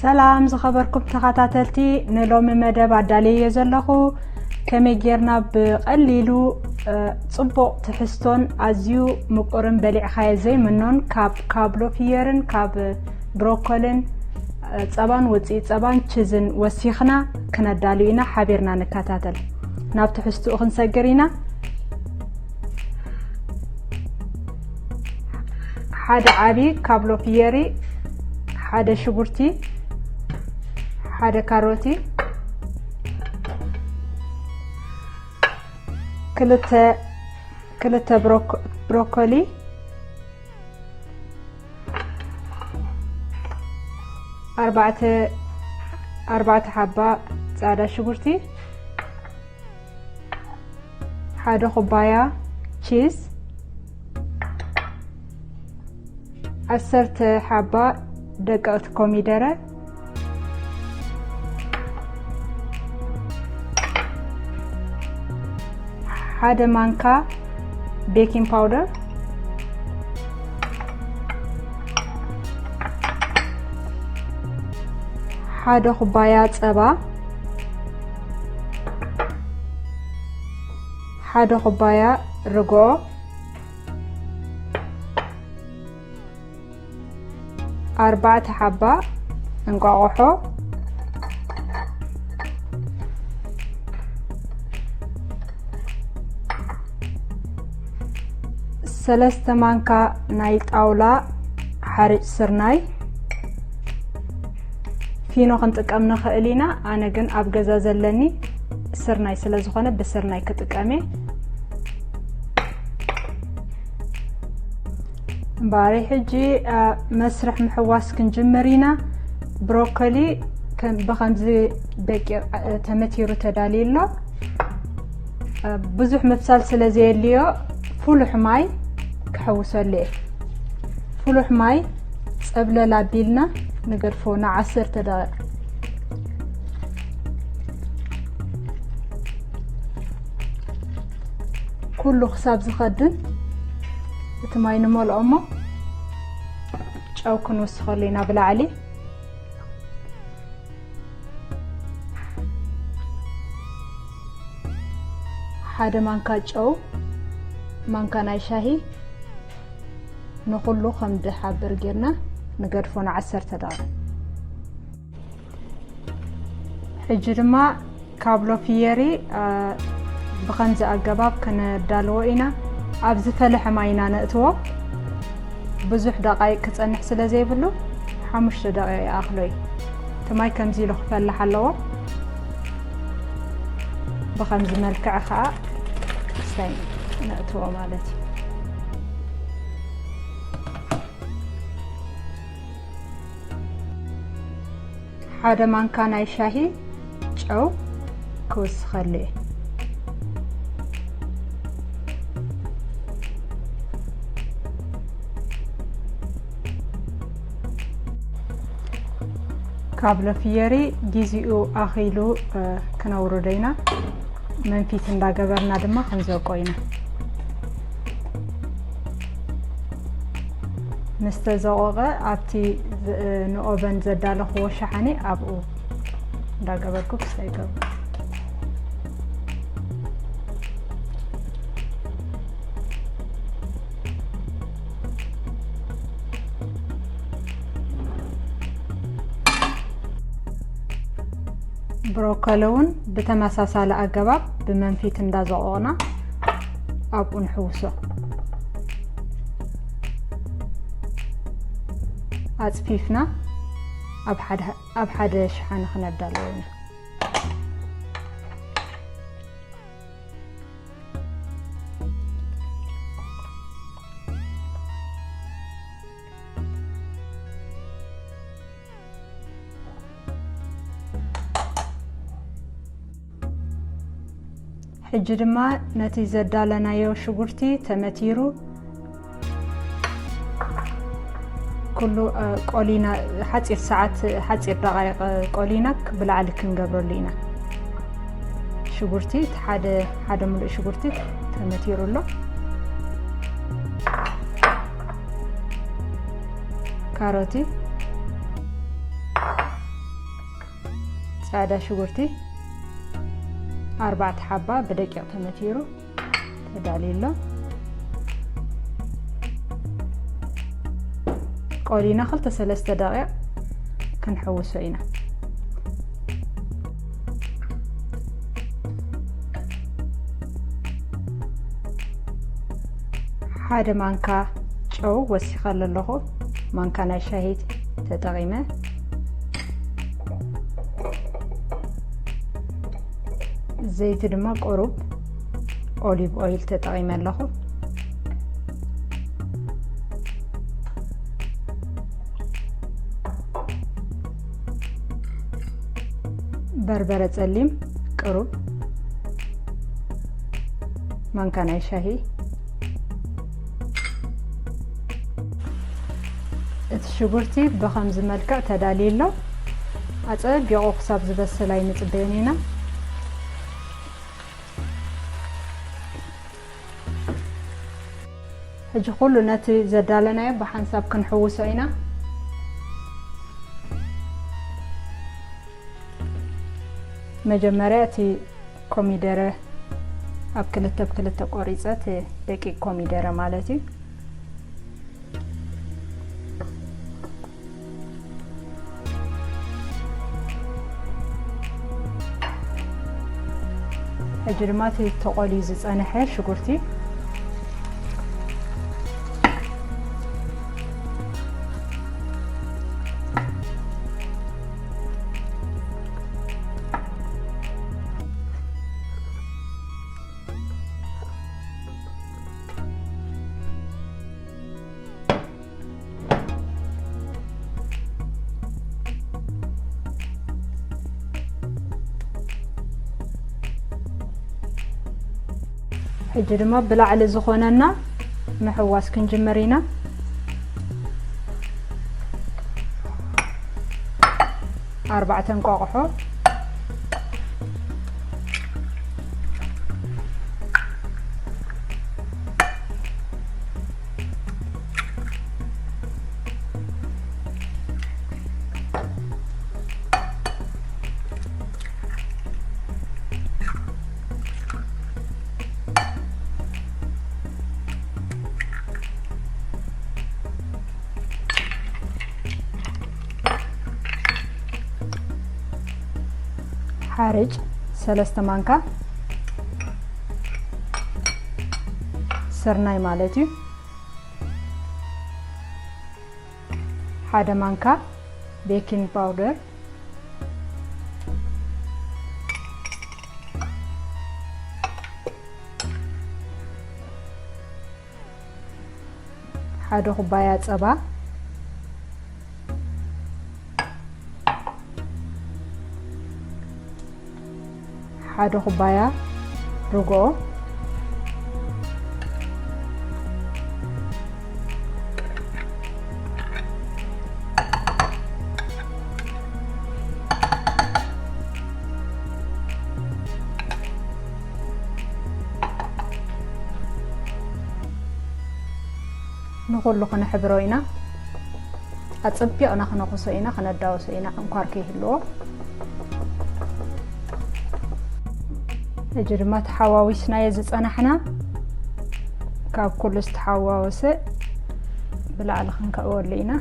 ሰላም ዝኸበርኩም ተኸታተልቲ፣ ንሎሚ መደብ ኣዳልየ ዘለኹ ከመይ ጌርና ብቐሊሉ፣ እ፣ ጽቡቕ ትሕዝቶን ኣዝዩ ምቁርን በሊዕኻዮ ዘይምኖን ካብ ካብሎ ፍየርን ካብ ብሮኮልን፣ እ፣ ጸባን ውጽኢት ጸባን ችዝን ወሲኽና ክነዳሉ ኢና። ሓቢርና ንከታተል። ናብ ትሕዝትኡ ክንሰግር ኢና። ሓደ ዓቢ ካብሎ ፍየሪ፣ ሓደ ሽጉርቲ፣ ሓደ ካሮቲ፣ ክልተ፣ ክልተ ብሮኮ-፣ ብሮኮሊ፣ ኣርባዕተ፣ ኣርባዕተ ሓባ ጻዕዳ ሽጉርቲ፣ ሓደ ኩባያ ቺዝ፣ ዓሰርተ ሓባ ደቀቕቲ ኮሚደረ፣ ሓደ ማንካ ቤኪንግ ፓውደር፣ ሓደ ኩባያ ጸባ፣ ሓደ ኩባያ ርግኦ፣ ኣርባዕተ ሓባ እንቋቑሖ፣ ሰለስተ ማንካ ናይ ጣውላ ሓርጭ ስርናይ። ፊኖ ክንጥቀም ንኽእል ኢና። ኣነ ግን ኣብ ገዛ ዘለኒ ስርናይ ስለ ዝኾነ ብስርናይ ክጥቀም እየ። እምበኣር ሕጂ፣ አ፣ መስርሕ ምሕዋስ ክንጅምር ኢና። ብሮኮሊ ከም፣ ብኸምዚ ደቂቕ፣ አ፣ ተመቲሩ ተዳልዩ ኣሎ። አ፣ ብዙሕ ምብሳል ስለ ዘየድልዮ ፍሉሕ ማይ ክሕውሰሉ እየ። ፍሉሕ ማይ ጸብለል ኣቢልና ንገድፎ ንዓሰርተ ደቂቕ። ኩሉ ክሳብ ዝኸድን እቲ ማይ ንመልኦ እሞ ጨው ክንውስኸሉ ኢና ብላዕሊ። ሓደ ማንካ ጨው፣ ማንካ ናይ ሻሂ፣ ንኹሉ ከም ድሓብር ጌርና ንገድፎ ንዓሰርተ ደቂቕ። ሕጂ ድማ ካብሎ ፍየሪ፣ አ፣ ብኸምዚ ኣገባብ ከነዳልዎ ኢና። ኣብ ዝፈለሐ ማይ ኢና ነእትዎ። ብዙሕ ደቃይቅ ክጸንሕ ስለ ዘይብሉ፣ ሓሙሽተ ደቂቕ ይኣኽሎ እዩ። እቲ ማይ ከምዚ ኢሉ ክፈልሕ ኣለዎ። ብኸምዚ መልክዕ ኸኣ ክስታይ ነእትዎ ማለት እዩ። ሓደ ማንካ ናይ ሻሂ ጨው ክውስኸሉ እየ። ካብ ለፍየሪ ጊዜኡ ኣኺሉ፣ እ፣ ክነውርዶ ኢና። መንፊት እንዳገበርና ድማ ክንዘቆ ኢና። ምስ ተዘቆቀ ኣብቲ ዝ-፣ ንኦቨን ዘዳለኽዎ ሸሓኒ ኣብኡ እንዳገበርኩ ክስታይ ይገብሮ። ብሮኮሊ እውን ብተመሳሳሊ ኣገባብ ብመንፊት እንዳዘቆቕና ኣብኡ ንሕውሶ። ኣጽፊፍና ኣብ ሓደ፣ ኣብ ሓደ ሸሓኒ ክነዳልዎ ኢና። ሕጂ ድማ ነቲ ዘዳለናዮ ሽጉርቲ ተመቲሩ ኩሉ፣ እ፣ ቆሊና፣ ሓጺር ሰዓት፣ ሓጺር ደቃይቕ ቆሊና ብላዕሊ ክንገብረሉ ኢና። ሽጉርቲ፣ እቲ ሓደ፣ ሓደ ሙሉእ ሽጉርቲ ተመቲሩ ኣሎ። ካሮቲ፣ ጻዕዳ ሽጉርቲ ኣርባዕተ ሓባ ብደቂቕ ተመቲሩ ተዳልዩ ኣሎ። ቆሊና ክልተ ሰለስተ ደቂቕ ክንሕውሶ ኢና። ሓደ ማንካ ጨው ወሲኸሉ ኣለኹ፣ ማንካ ናይ ሻሂ ተጠቒመ። ዘይቲ ድማ ቁሩብ ኦሊቭ ኦይል ተጠቒመ ኣለኹ። በርበረ ጸሊም ቅሩብ ማንካ ናይ ሻሂ። እቲ ሽጉርቲ ብኸምዚ መልክዕ ተዳልዩ ኣሎ። ኣጸቢቑ ክሳብ ዝበስል ኣይንጽበዮን ኢና። ሕጂ ኩሉ ነቲ ዘዳለናዮ ብሓንሳብ ክንሕውሶ ኢና። መጀመርያ እቲ ኮሚደረ ኣብ ክልተ ብ ክልተ ቆሪጸ፣ እቲ ደቂቅ ኮሚደረ ማለት እዩ። ሕጂ ድማ እቲ ተቆልዩ ዝጸንሐ ሽጉርቲ ሕጂ ድማ ብላዕሊ ዝኾነና ምሕዋስ ክንጅምር ኢና። ኣርባዕተ እንቋቑሖ፣ ሓርጭ ሰለስተ ማንካ፣ ስርናይ ማለት እዩ። ሓደ ማንካ ቤኪንግ ፓውደር፣ ሓደ ኩባያ ጸባ፣ ሓደ ኩባያ ርጎኦ፣ ንኹሉ ክነሕብሮ ኢና። ኣጸቢቕና ክነኹሶ ኢና፣ ክነዳወሶ ኢና፣ ዕንኳር ከይህልዎ። ሕጂ ድማ ተሓዋዊስናዮ ዝጸናሕና ካብ ኩሉ ዝተሓዋወሰ ብላዕሊ ክንከእወሉ ኢና።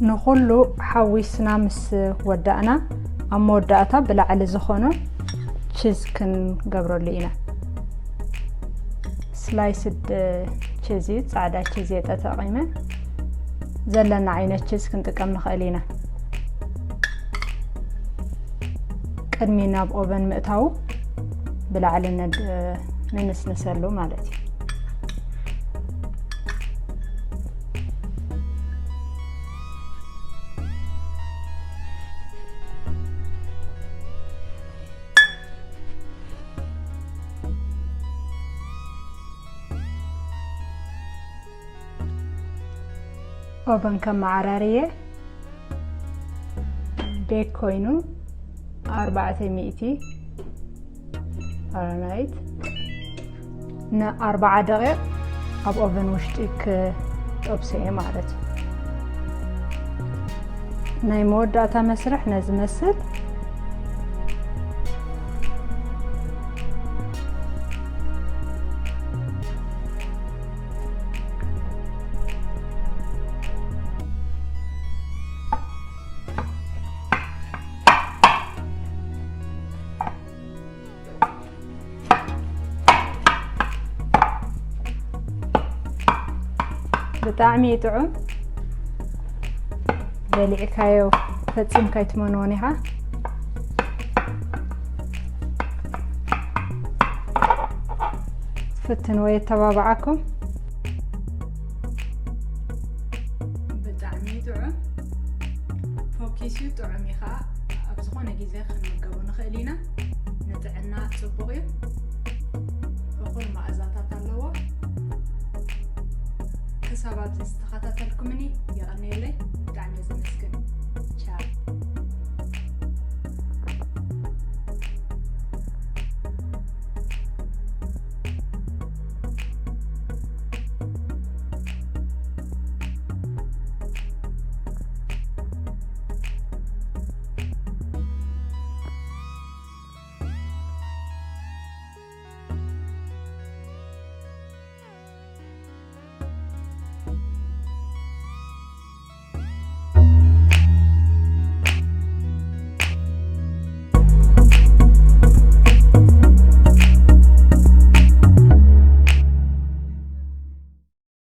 ንኹሉ ሓዊስና ምስ ወዳእና፣ ኣብ መወዳእታ ብላዕሊ ዝኾኖ ቺዝ ክንገብረሉ ኢና። ስላይስድ ቺዝ እዩ፣ ጻዕዳ ቺዝ እየ ተጠቒመ። ዘለና ዓይነት ቺዝ ክንጥቀም ንኽእል ኢና። ቅድሚ ናብ ኦቨን ምእታዉ ብላዕሊ ነድ-፣ ንንስንሰሉ ማለት እዩ። ኦቨን ከመዓራርየ ቤክ ኮይኑ ኣርባዕተ ሚእቲ ፋራናይት ንኣርባዓ ደቂቕ ኣብ ኦቨን ውሽጢ ክጠብሶ እየ ማለት እዩ። ናይ መወዳእታ መስርሕ ነዚ መስል። ብጣዕሚ እዩ ጥዑም። በሊዕካዮ ፈጺምካ ኣይትመንዎን ኢኻ። ፈትንዎ፣ የተባብዓኩም። ብጣዕሚ እዩ ጥዑም። ፎኪስ እዩ፣ ጥዑም እዩ ኸዓ። ኣብ ዝኾነ ግዜ ክንምገቦ ንኽእል ኢና። ንጥዕና ጽቡቕ እዩ። እኹል መኣዛታት ኣለዎ። ክሳብ ኣብዚ ዝተኸታተልኩምኒ የቐንየለይ። ብጣዕሚ እየ ዘመስግን። ቻው።